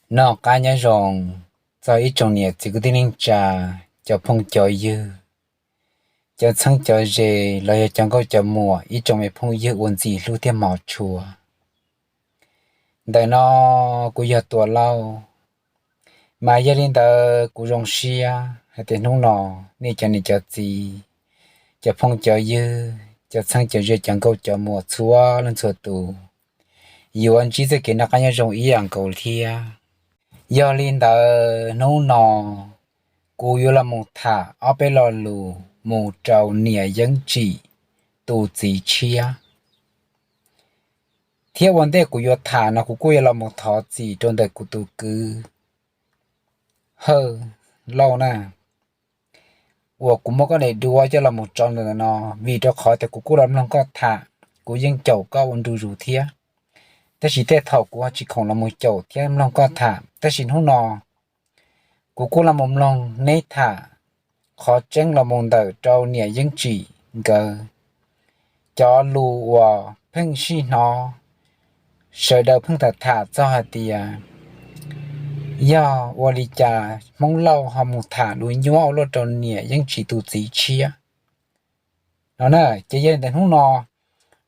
Noj qab nyob zoo txog ib tsoom niam txiv kwv tij neej tsa, cov phooj cov ywg, cov txheeb cov ze, los yog cov nkauj cov muam, ib tsoom me phooj ywg uas ntxim hlub thiab hmov tshua. Ntawm no kuv yog Tuam Lauj, mas yog li ntawd kuv zoo siab hais tias hnub no nej cov niam cov txiv, cov phooj cov ywg, cov txheeb cov ze, cov nkauj cov muam txhua leej txhua tus yuav ntsib txoj kev noj qab nyob zoo ib yam nkaus thiab. Yog li ntawd hnub no kuv yuav los mus tham ob peb lo lus mus rau niam Yeeb Tsim tus txiv tshiab. Thiab ua ntej kuv yuav tham no kuv kuj yuav los mus thov txim rau ntawm kuv tus kwv Hawj Lauj na, uas kuv muab koj daim duab coj los mus tso ntawm no, vim rau qhov tias kuv kuj los mloog koj tham, kuv yeej caum koj ua ntu zus thiab. Tab sis tej thaum kuv ho tsis khoom los mus caum thiab mloog koj tham, tab sis hnub no kuv kuj los mus mloog neb tham qhov tseeb los mus ntawm rau niam Yeeb Tsim nkawd cov lus uas pheej sib hnov, sawv daws pheej tham tham txog hais tias yog ua li cas Hmoob Lauj ho mus tham lus nyuab ua luaj rau niam Yeeb Tsim tus txiv tshiab no na. Ces yog li ntawd hnub no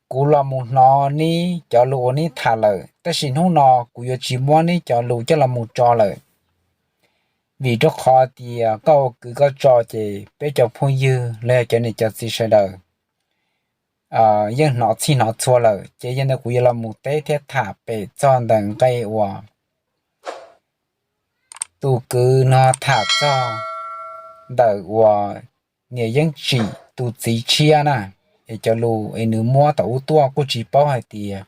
kuv los mus hnov neb cov lus uas neb tham lawm, tab sis hnub no kuv yuav tsis muab neb cov lus coj los mus tso lawm, vim rau qhov tias koj ua kwv koj tso ces peb cov phooj ywg los yog cov niam cov txiv sawv daws yeej hnov txhij hnov txhua lawm. Ces yog ntawd kuv yuav los mus teb thiab tham pem txog ntawm nqe uas tus kwv no tham txog ntawm uas niam Yeeb Tsim tus txiv tshiab na, es cov lus es nws muab thaum ub tuaj kuj tsis paub hais tias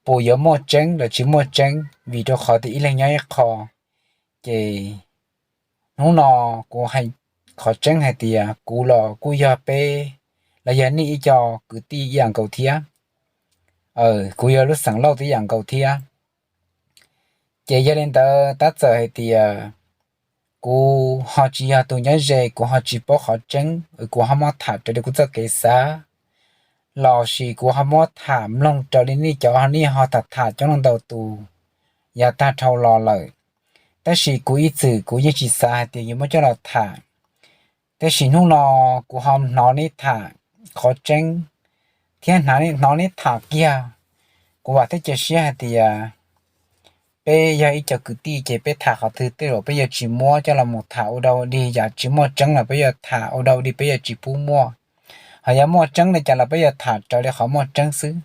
puas yuav muaj tseeb los tsis muaj tseeb, vim rau qhov tias ib leeg nyob ib qho. Ces hnub no kuv hais qhov tseeb hais tias kuv los kuj yog peb, los yog nej ib co kwv tij ib yam nkaus thiab. Kuv yog lub xeem Lauj twb ib yam nkaus thiab. Ces yog li ntawd tab txawm hais tias kuv ho tsis yog tus nyob ze, kuv ho tsis paub qhov tseeb, kuv ho muab tham raws li kuv txoj kev xav, los sis kuv ho muab tham mloog raws li nej cov nej ho tham tham coob leej ntau tus yav tag dhau los lawm. Tab sis kuv ib txwm kuv yeej tsis xav hais tias yuav muab coj los tham. Tab sis hnub no kuv ho hnov neb tham qhov tseeb thiab hnov neb tham kiag, kuv vam thiab cia siab hais tias peb yog ib co kwv tij ces peb tham qhov twg tej zaum peb yuav tsis muab coj los mus tham ua dau dig, yam tsis muaj tseeb los peb yuav tham ua dau dig, peb yuav tsis pub muaj. Ho yog muaj tseeb li cas los peb yuav tham raws li qhov muaj tseeb xwb.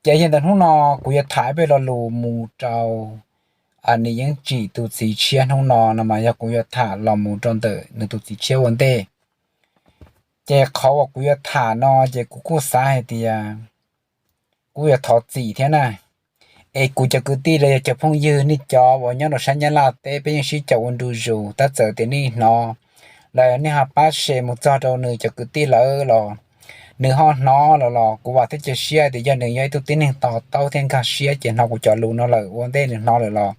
Ces yog ntawd hnub no kuv yuav tham ib peb lo lus mus rau niam Yeeb Tsim tus txiv tshiab hnub no no mas yog kuv yuav tham los mus rau ntawm nws tus txiv tshiab ua ntej. Ces qhov uas kuv yuav tham no ces kuv kuj xav hais tias kuv yuav thov txim thiab na. Es kuv cov kwv tij los yog cov phooj ywg nej cov uas nyob rau sab Nyab Laj teb peb yeej sib caum ua ntu zus, tab txawm tias nej hnov los nej ho pab share mus txog rau nws cov kwv tij lawm los nws ho hnov lawm los kuv vam thiab cia siab tias yog nws yog ib tug tib neeg to taub thiab nkag siab ces hnov kuv cov lus no lawm ua ntej nws hnov lawm los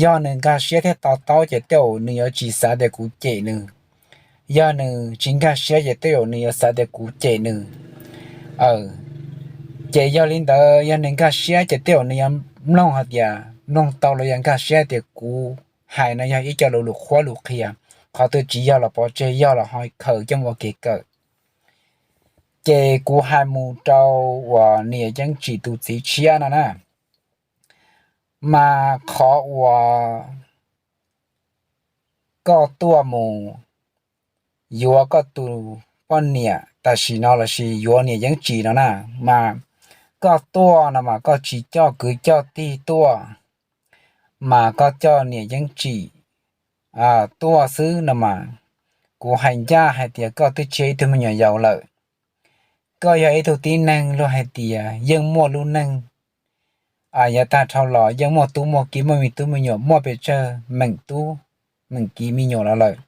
yog nws nkag siab thiab to taub ces tej zaum nws yuav tsis xav tias kuv cem nws. Yog nws tsis nkag siab ces tej zaum nws yuav xav tias kuv cem nws. Ces yog li ntawd yog nws nkag siab ces tej zaum nws yuav mloog hais tias, mloog tau los yog nkag siab tias kuv hais no yog ib co lus lus qhuab lus qhia, qhov twg tsis yog los pov tseg, yog los ho khaws coj mus ua kev kawm. Ces kuv hais mus rau uas niam Yeeb Tsim tus txiv tshiab no na, mas qhov uas koj tuaj mus yuav koj tus poj niam tam sim no lossis yuav niam Yeeb Tsim no na, mas koj tuaj no mas koj tsis coj kwv coj tij tuaj, mas koj coj niam Yeeb Tsim tuaj xwb no mas, kuv hais ncaj hais tias koj twb tsis yog ib tug me nyuam yaus lawm. Koj yog ib tug tib neeg luag hais tias yeej muaj lub neej, yav tag dhau los yeej muaj tub muaj ki, muaj me tub me nyuam, muaj pes tsawg meem tub meem ki me nyuam los lawm.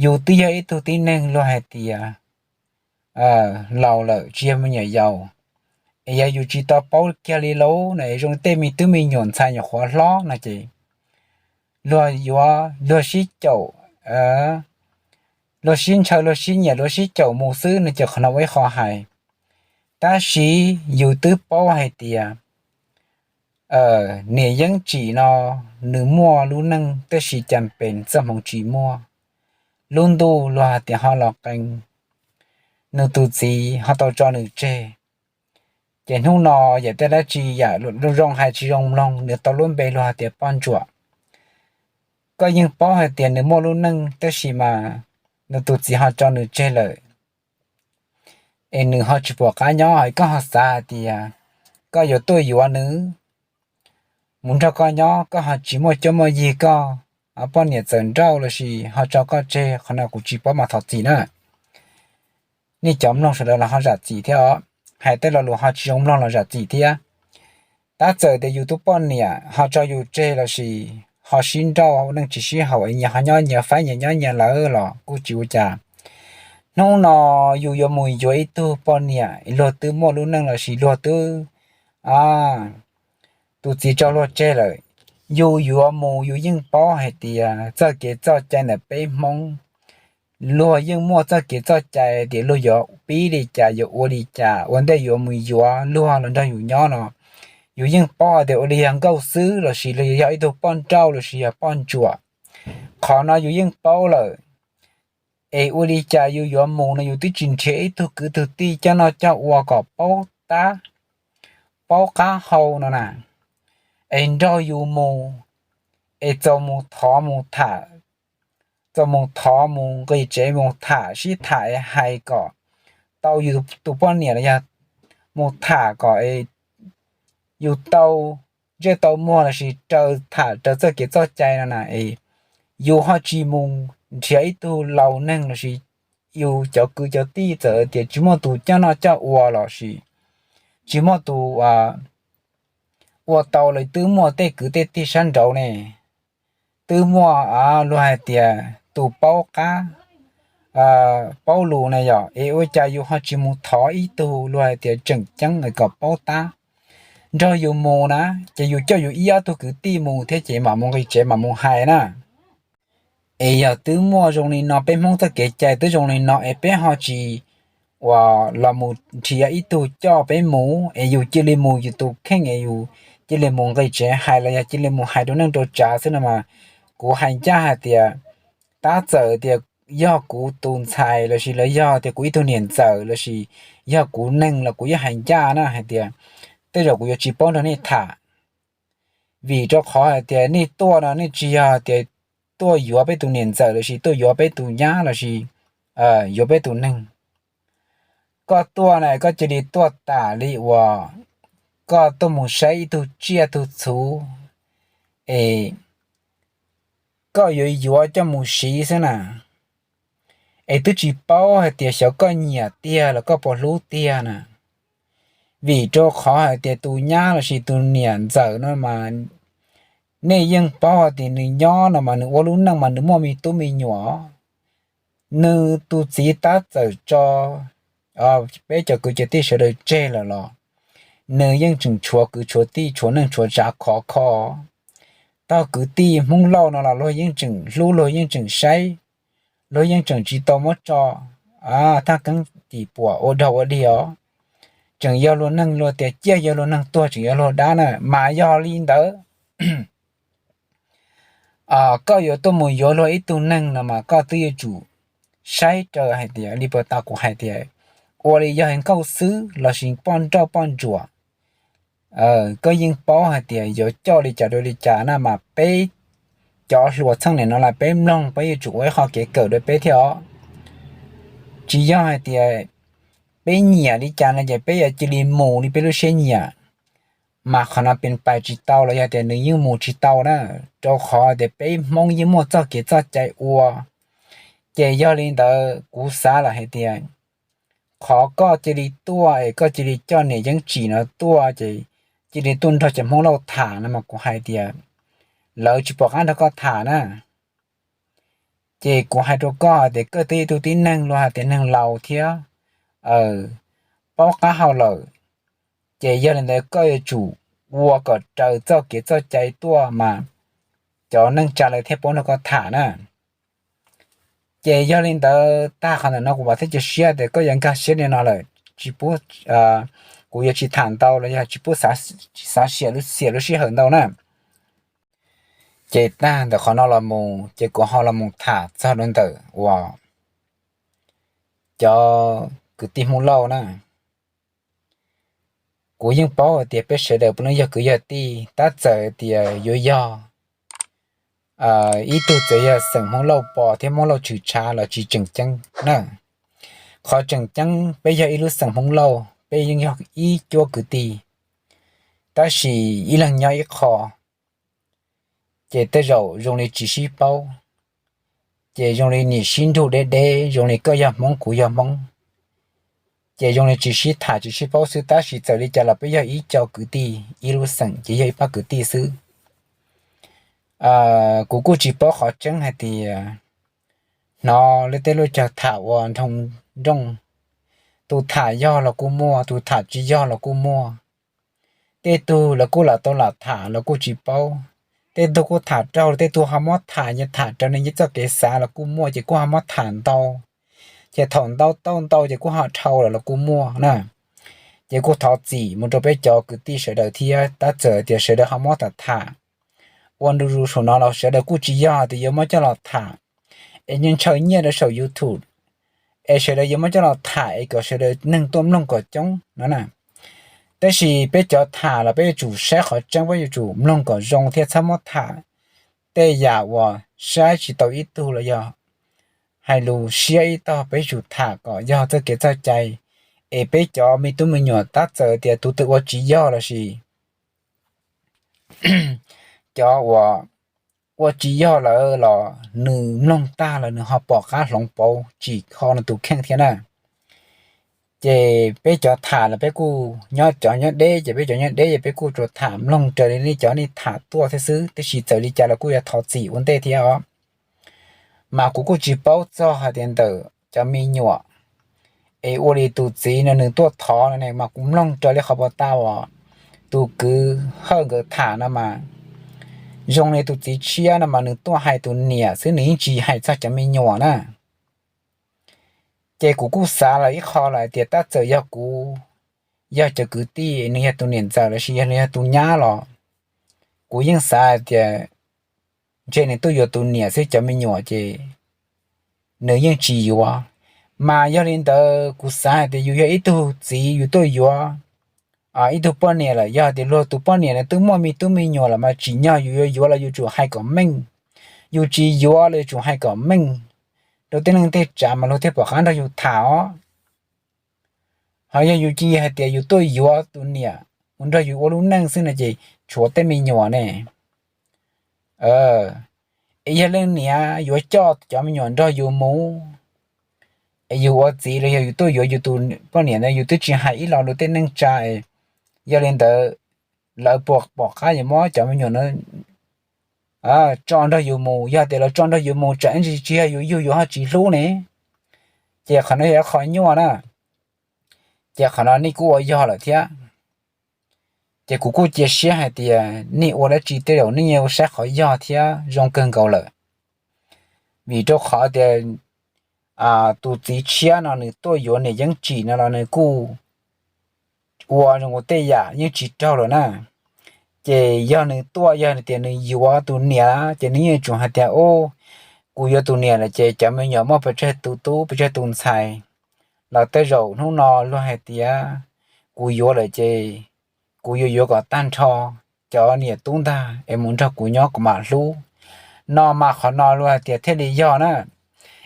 Yus twb yog ib tug tib neeg luag hais tias laus lawm, tsis yog me nyuam yaus, es yog yus tsis tau paub kiag li lauj no es zoo li tej me tub me nyuam ntxhais nyuam qhuav hlob no ces luag yuav, luag sib caum, luag sib ntshaw, luag sib nyiam, luag sib caum mus xwb no ces qhov no ua ib qho hais. Tab sis yus twb paub hais tias niam Yeeb Tsim no nws muaj lub neej tab sis cas pes txoj hmoov tsis muaj, lub ntuj luag hais tias ho los qee, nws tus txiv ho tau tso nws tseg. Ces hnub no yam tej dab tsi yam zoo hais tsis zoo mloog, nws tau lub npe luag hais tias poj ntsuam. Koj yeej paub hais tias nws muaj lub neej tab sis mas nws tus txiv ho tso nws tseg lawm, es nws ho tsis pom qab nyob, koj ho xav hais tias koj yuav tuaj yuav nws mus nrog koj nyob, koj ho tsis muaj cuab muaj yig, koj poj niam txawm nrauj lossis ho tso koj tseg, qhov no kuv tsis paub mas thov txim na. Nej cov mloog sawv daws los ho zam txim thiab os, hais tej lo lus ho tsis zoo mloog los zam txim thiab. Tab txawm tias yus tus poj niam ho tso yus tseg lossis ho sib nrauj neej tsis sib haum es nyias ho nyob nyias faib nyias nyob nyias lawm los kuj tsis ua cas. Hnub no yus yuav mus yuav ib tug poj niam luag twb muaj lub neej lossis luag twb, tus txiv tso luag tseg lawm, yus yuav mus yus yeej paub hais tias txoj kev txoj cai ntawm peb Hmoob, luag yeej muaj txoj kev txoj cai tias luag yuav pib li cas yuav ua li cas ua ntej yuav mus yuav luag los nrog yus nyob no. Yus yeej paub hais tias ua li yog nkauj xwb lossis yog ib tug poj nrauj lossis yog poj ntsuam, qhov no yus yeej paub lawm. Es ua li cas yus yuav mus no yus twb tsis nrhiav ib tug kwv tug tij coj noj coj ua kom paub tab, paub qab hau no na, es nrog yus mus, es txaus mus thov mus tham, txaus mus thov mus nqis tsev mus tham sib tham es hais kom tau yus tus poj niam los yog mus tham kom yus tau ntsej tau muag lossis raws tham raws txoj kev txoj cai no na, es yus ho tsis mus nrhiav ib tug laus neeg lossis yus cov kwv cov tij txawm tias tsis muaj tus coj noj coj ua lossis tsis muaj tus ua tau los twb muaj tej kwv tej tij sab nraud ne, twb muaj luag hais tias tus paub qab paub lus na yom, es ua cas yus ho tsis mus thov ib tug luag hais tias tseem ceeb kom paub tab nrog yus mus na, ces yus coj yus ib ob tug kwv tij mus thiab ces mam mus nqis tsev mam mus hais na. Es yog twb muaj zoo li no, peb Hmoob txoj kev cai twb zoo li no es peb ho tsis ua los mus nrhiav ib tug coj peb mus, es yus cia li mus yus tus kheej es yus cia li mus nqis tsev hais los yog cia li mus hais rau neej rau tsav xwb no mas, kuv hais ncaj hais tias tab txawm tias yog kuv tus ntxhais lossis los yog tias kuv ib tug niam ntxawm lossis yog kuv neeg los kuv yeej hais ncaj na hais tias tej zaum kuv yuav tsis paub nrog nej tham. Vim rau qhov hais tias nej tuaj no nej tsis yog tias tuaj yuav peb tus niam ntxawm lossis tuaj yuav peb tus nyab lossis yuav peb tus neeg. Koj tuaj na koj cia li tuaj tam li uas koj tuaj mus saib ib tug tsiaj tug txhu es koj yuav yuav coj mus siv xwb na, es twb tsis paub hais tias xyov koj nyiam tiag los koj puas hlub tiag na. Vim rau qhov hais tias tus nyab lossis tus niam ntxawm no mas nej yeej paub hais tias nws nyob no mas nws ua lub neej mas nws muaj me tub me nyuam, nws tus txiv tab txawm tso peb cov kwv cov tij sawv daws tseg lawm los nws yeej tseem tshuav kwv tshuav tij tshuav neej tshuav tsav khov kho. Tog kwv tij Hmoob Lauj no los luag yeej tseem hlub luag yeej tseem saib, luag yeej tseem tsis tau muab tso thaj keeb tim puam ua dog ua dig os. Tseem yog luag neeg luag tias ciaj yog luag neeg tuag tseem yog luag dab na mas yog li ntawd koj yuav tuaj mus yuav luag ib tug neeg no mas koj twb yuav tsum saib raws hais tias li puas tas kuv hais tias ua li yog nkauj xwb lossis poj nrauj poj ntsuam, koj yeej paub hais tias yuav coj li cas rau li cas na mas peb cov hluas txheej niam no las peb mloog peb yuav tsum ua ib qho kev kawm rau peb thiab os. Tsis yog hais tias peb nyiam li cas no ces peb yuav cia li mus li peb lub siab nyiam, mas qhov no pes pais tsis tau los yog tias nws yeej mus tsis tau na, rau qhov tias peb Hmoob yeej muaj txoj kev txoj cai ua. Ces yog li ntawd kuv xav lawm hais tias qhov koj cia li tuaj es koj cia li coj niam Yeeb Tsim no tuaj ces cia li tuaj nrog cov Hmoob Lauj tham no mas kuv hais tias lawv tsis pom qab nrog koj tham na. Ces kuv hais rau koj hais tias koj twb ib tug tib neeg luag hais tias neeg laus thiab paub qab hau lawm, ces yog li ntawd koj yuav tsum ua kom raws txoj kev txoj cai tuaj mas cov neej tsa lawv thiaj paub nrog koj tham na. Ces yog li ntawd tag qhov ntawm no kuv vam thiab cia siab tias koj yuav nkag siab li no lawm, tsis pub, kuv kuv yuav tsis tham ntau los yog tsis pub xav xiam lub sij hawm ntau na. Ces tag ntawm qhov no los mus ces kuv ho los mus tham txog rau ntawm uas cov kwv tij Hmoob Lauj na. Kuv yeej paub hais tias peb sawv daws puav leej yog kwv yog tij, tab txawm tias yuav yog ib tug txawm yog xeem Hmoob Lauj pos thiab Hmoob Lauj tshwm tshav los tsis tseem ceeb na. Qhov tseem ceeb peb yog ib lub xeem Hmoob Lauj, peb yeej yog ib cuab kwv tij, tab sis ib leeg nyob ib qho, ces tej zaum zoo li tsis sib paub, ces zoo li nim sib nrug deb deb, zoo li koj yog Hmoob kuv yog Hmoob, ces zoo li tsis sib tham tsis sib paub xwb, tab sis txawm li cas los peb yog ib co kwv tij ib lub xeem ces yog ib pab kwv tij xwb. Kuv kuj tsis paub qhov tseeb hais tias hnov lawv tej lub caij tham ua nroo nrooj, tus tham yog los kuj muaj, tus tham tsis yog los kuj muaj. Tej tug lawv kuj lam tau lam tham los kuj tsis paub, tej tug kuj tham raug, tej tug ho muab tham, nyias tham raws nyias txoj kev xav los kuj muaj, ces kuj ho muab tham ntau, ces thaum ntau tau ntau ces kuj ho dhau lawm los kuj muaj na. Ces kuj thov txim mus rau peb cov kwv tij sawv daws thiab, tab txawm tias sawv daws ho muab tham tham ua ntu zus saum no los sawv daws kuj tsis yog tias yuav muab coj los tham es ntshaw nyiaj rau saum YouTube, es sawv daws yuav muab coj los tham es kom sawv daws neeg tuaj mloog kom coob no na. Tab sis peb cov tham los peb yuav tsum saib qhov tseeb, peb yuav tsum mloog kom zoo thiab txhob muab tham tej yam uas saib tsis tau ib tug los yog hais lus siab ib tog, peb yuav tsum tham kom yog txoj kev txoj cai, es peb cov me tub me nyuam tab txawm tias tus twg ua tsis yog los sis cov uas ua tsis yog lawm los nws mloog tag los nws ho pom qab hloov pauv tsim kho nws tus kheej thiab na. Ces peb cov tham los peb kuj nyob, cov nyob deb ces peb cov nyob deb ces peb kuj tsuas tham mloog raws li nej cov nej tham tuaj thiab xwb, tab sis txawm li cas los kuj yuav thov txim ua ntej thiab os. Mas kuv kuj tsis paub txog hais tias ntawm cov me nyuam es ua li tus txiv no nws tuaj thov no ne, mas kuv mloog raws li qhov puas tau os, tus kwv Hawj nkawd tham no mas zoo li tus txiv tshiab no mas nws tuaj hais tus niam xwb, nws yeej tsis hais txog cov me nyuam na. Ces kuv kuj xav los ib qho lawm hais tias tab txawm yog kuv, yog cov kwv tij, nws yog tus niam ntxawm los sis yog nws yog tus nyab los kuv yeej xav hais tias ntshe nws tuaj yuav tus niam xwb, cov me nyuam ces nws yeej tsis yuav. Mas yog li ntawd kuv xav hais tias yus yog ib tug txiv yus tuaj yuav ib tug poj niam lawm, yog tias luag tus poj niam nws twb muaj me tub me nyuam lawm mas tsim nyog yus yuav yuav los yus tsum hais kom meej, yus tsis yuav los yus tsum hais kom meej rau tej neeg tej tsav mas luag thiaj pom qab nrog yus tham os. Ho yog yus cia hais tias yus tuaj yuav tus niam mus nrog yus ua lub neej xwb no ces tshuav tej me nyuam ne. Es yog leej niam yuav coj cov me nyuam nrog yus mus, es yus ua txiv los yog yus tuaj yuav yus tus poj niam ntawd yus twb tsis hais ib los rau tej neej tsa, yog li ntawd lawv puas pom qab yuav muab cov me nyuam na tso nrog yus mus? Yog tias lawv tso nrog yus mus tsam ib ntsis tsis yog yus yug yus ho tsis hlub ne. Ces qhov no yog ib qho nyuaj na. Ces qhov no nej kuj ua yog lawm thiab. Ces kuv kuj cia siab hais tias nej ua dab tsi tej zaum nej yuav saib qhov yog thiab zoo kawg nkaus lawm. Vim rau qhov tias tus txiv tshiab no nws tuaj yuav niam Yeeb Tsim no los nws kuj ua zoo ua tej yam yeej tsis raug lawm na. Ces yog nws tuaj, yog tias nws yuav tus niam ces nws yeej tsum hais tias, Ub, kuv yuav tus niam lawm ces cov me nyuam muaj pes tsawg tus tub pes tsawg tus ntxhais los tej zaum hnub no luag hais tias kuv yuav lawm ces kuv yuav yuav kom tag nrho cov niam tub ntag es mus nrog kuv nyob kuv mam hlub. No mas qhov no luag hais tias thiaj li yog na.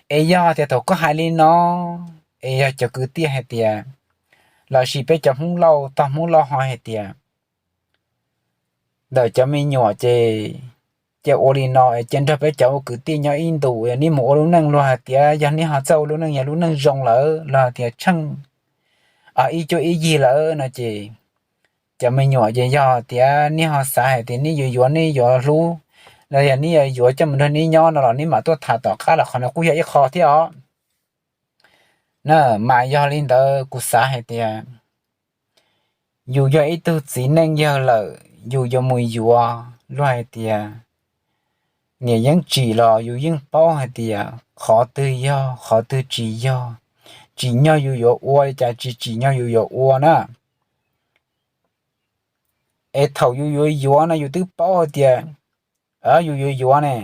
Es yog tias thaum koj hais li no, es yog cov kwv tij hais tias, los sis peb cov Hmoob Lauj, tog Hmoob Lauj ho hais tias ntawm cov me nyuam ces, ces ua li no es cia nrog peb cov ua kwv tij nyob ib ntus, neb mus ua lub neej, luag hais tias yog neb ho txawj ua lub neej yog lub neej zoo lawm, luag hais tias tsheej ib cuab ib yig lawm no ces cov me nyuam ces yog tias neb ho xav hais tias neb yuav yuav neb yuav hlub, los yog neb yuav yuav coj mus nrog neb nyob no los neb mam tuaj tham tom qab los qhov no kuj yog ib qho thiab os. Na, mas yog li ntawd kuv xav hais tias yus yog ib tug txiv neej yawg lawm yus yuav mus yuav, luag hais tias niam Yeeb Tsim los yus yeej paub hais tias qhov twg yog qhov twg tsis yog, tsim nyog yus yuav ua li cas tsis tsim nyog yus yuav ua na. Es thaum yus yuav yuav no yus twb paub hais tias yus yuav yuav ne,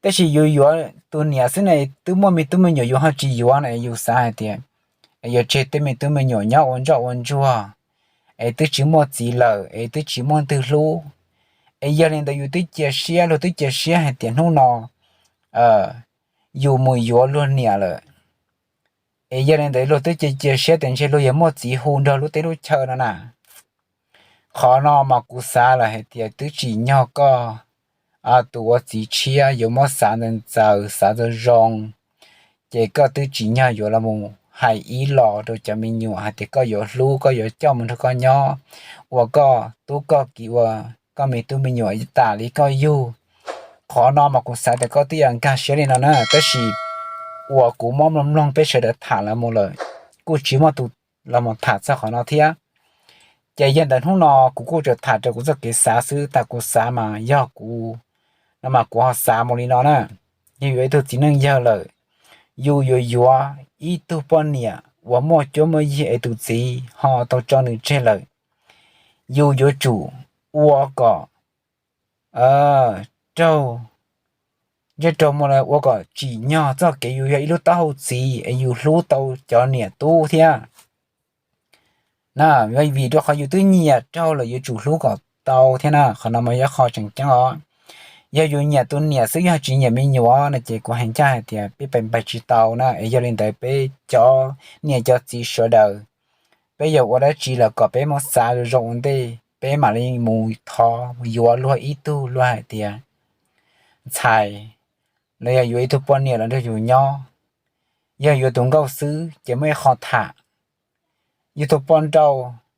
tab sis yus yuav tus niam xwb ne, twb muaj me tub me nyuam yus ho tsis yuav no, yus xav hais tias yuav tseg tej me tub me nyuam nyob ua ntsoj ua ntsuag, es twb tsis muaj txiv lawm es twb tsis muaj leej twg hlub. Es yog li ntawd yus twb cia siab, luag twb cia siab hais tias hnub no yus mus yuav luag niam lawm. Es yog li ntawd luag twb cia, cia siab tias ntshe luag yuav muaj txiv hu nrog lub teb lub chaw no na. Qhov no mas kuv xav lawm hais tias twb tsim nyog koj tus ua txiv tshiab yuav muab xav ntxaws ntxaws xav zoo zoo, ces koj twb tsim nyog yuav los mus hais ib los rau cov me nyuam hais tias koj yuav hlub, koj yuav coj mus nrog koj nyob, ua koj tub koj kiv, ua koj me tub me nyuam tas li koj yug. Qhov no mas kuv xav tias koj twb yuav nkag siab li no na, tab sis uas kuv muab mloog mloog peb sawv daws tham los mus lawm, kuj tsis muaj tus los mus tham txog qhov no thiab. Ces yog ntawd hnub no kuv kuj tsuas tham raws kuv txoj kev xav xwb, tas kuv xav mas yog kuv no mas kuv ho xav mus li no na. Yog yuav ib tug txiv neej yawg lawm, yus yuav yuav ib tug poj niam uas muaj cuab muaj yig es tus txiv ho tau tso nws tseg lawm, yus yuav tsum ua kom raug, ntsej raug muag, ua kom tsim nyog txoj kev yus yog ib lub taub hau txiv es yus hlub tau cov niam tub thiab na. Vim rau qhov yus twb nyiam raug lawm yuav tsum hlub kom tau thiab na. Qhov no mas yog qhov tseem ceeb os. Yog yus nyiam tus niam xwb yog tsis nyiam me nyuam no ces kuv hais ncaj hais tias peb pais npaig tsis tau na. Es yog li ntawd peb cov niam cov txiv sawv daws, peb yuav ua dab tsi los kom peb muab xav zoo zoo ua ntej, peb mam li mus thov yuav luag ib tug luag hais tias ntxhais, los yog yuav ib tug poj niam los nrog yus nyob. Yog yuav tus nkauj xwb ces muaj ib qho tham, yog tus poj nrauj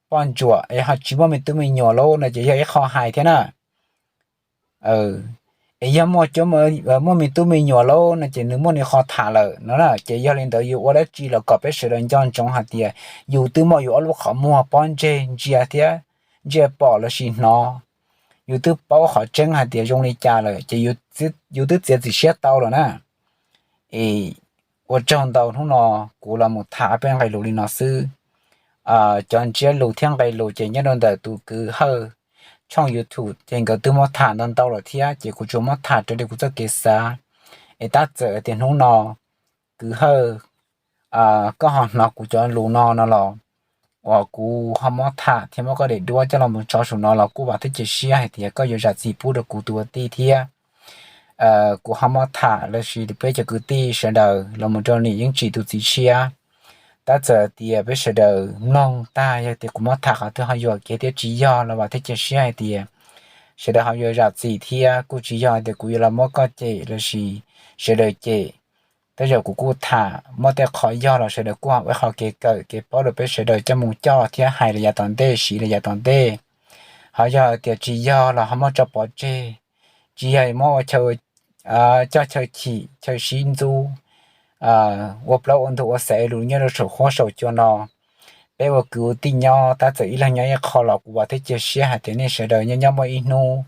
poj ntsuam es ho tsis muaj me tub me nyuam lauj no ces yog ib qho hais thiab na. Es yog muaj, muaj me tub me nyuam lauj no ces nws muaj nws qho tham lawm no na. Ces yog li ntawd yuav ua dab tsi los kom peb sawv daws nco ntsoov hais tias yus twb muaj yus ob lub qhov muag pob ntseg ntsia thiab, ntsia pom lossis hnov, yus twb paub qhov tseeb hais tias zoo li cas lawm ces yus twb txiav txim siab tau lawm na. Es ua tsaug ntau, hnub no kuv los mus tham peb nqe lus li no xwb. Cov ntsiab lus thiab nqe lus ces nyob rau ntawm tus kwv Hawj tshooj YouTube ces nkawd twb muab tham ntau ntau lawm thiab, ces kuv tsuas muab tham raws li kuv txoj kev xav. Es tab txawm tias hnub no kwv Hawj, koj ho hnov kuv cov lus no no los, uas kuv ho muab tham thiab muab koj daim duab coj los mus tso saum no los kuj vam thiab cia siab hais tias koj yuav zam txim pub rau kuv tus ua tij thiab. Kuv ho muab tham lossis peb cov kwv tij sawv daws los mus rau niam Yeeb Tsim tus txiv tshiab. Tab txawm tias peb sawv daws mloog tag yog tias kuv muab tham qhov twg ho yuam kev thiab tsis yog los vam thiab cia siab hais tias sawv daws ho yuav zam txim thiab, kuj tsis yog hais tias kuv yuav los muab koj cem lossis sawv daws cem. Tej zaum kuv kuj tham muaj tej qho yog los sawv daws kuj ho ua qhov kev kawm kev paub rau peb sawv daws coj mus coj thiab hais los yav tom ntej, siv los yav tom ntej. Ho yog tias tsis yog los ho muab tso pov tseg, tsis yog muab ua chaw, coj chaw chim chaw sib ntxub, ua plaub ua ntug ua xaiv lus nyob rau saum huab saum cua no. Peb ua kwv ua tij nyob tab txawm ib leeg nyob ib qho los kuv vam thiab cia siab hais tias nej sawv daws nyob nyob muaj ib hnub,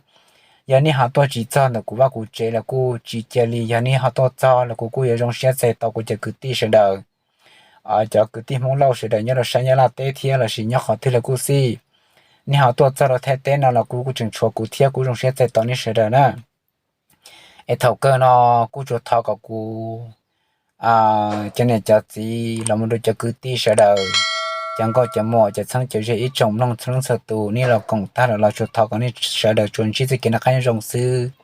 yog nej ho tuaj tsis txog ntawm kuv vaj kuv tsev los kuj tsis cia li, yog nej ho tuaj txog los kuv kuj yuav zoo siab txais tos kuv cov kwv tij sawv daws. Cov kwv tij Hmoob Lauj sawv daws nyob rau sab Nyab Laj teb thiab lossis nyob qhov twg los kuj xij, nej ho tuaj txog rau Thaib teb no los kuv kuj tseem tshuav kuv thiab kuv zoo siab txais tos nej sawv daws na. Es thaum kawg no kuj tsuas thov kom kuv cov niam cov txiv los mus rau cov kwv tij sawv daws, cov nkauj cov muam, cov txheeb cov ze, ib tsoom mloog txhua leej txhua tus, nej los koom tag lawm los tsuas thov kom nej sawv daws tsuas ntsib txoj kev noj qab nyob zoo xwb.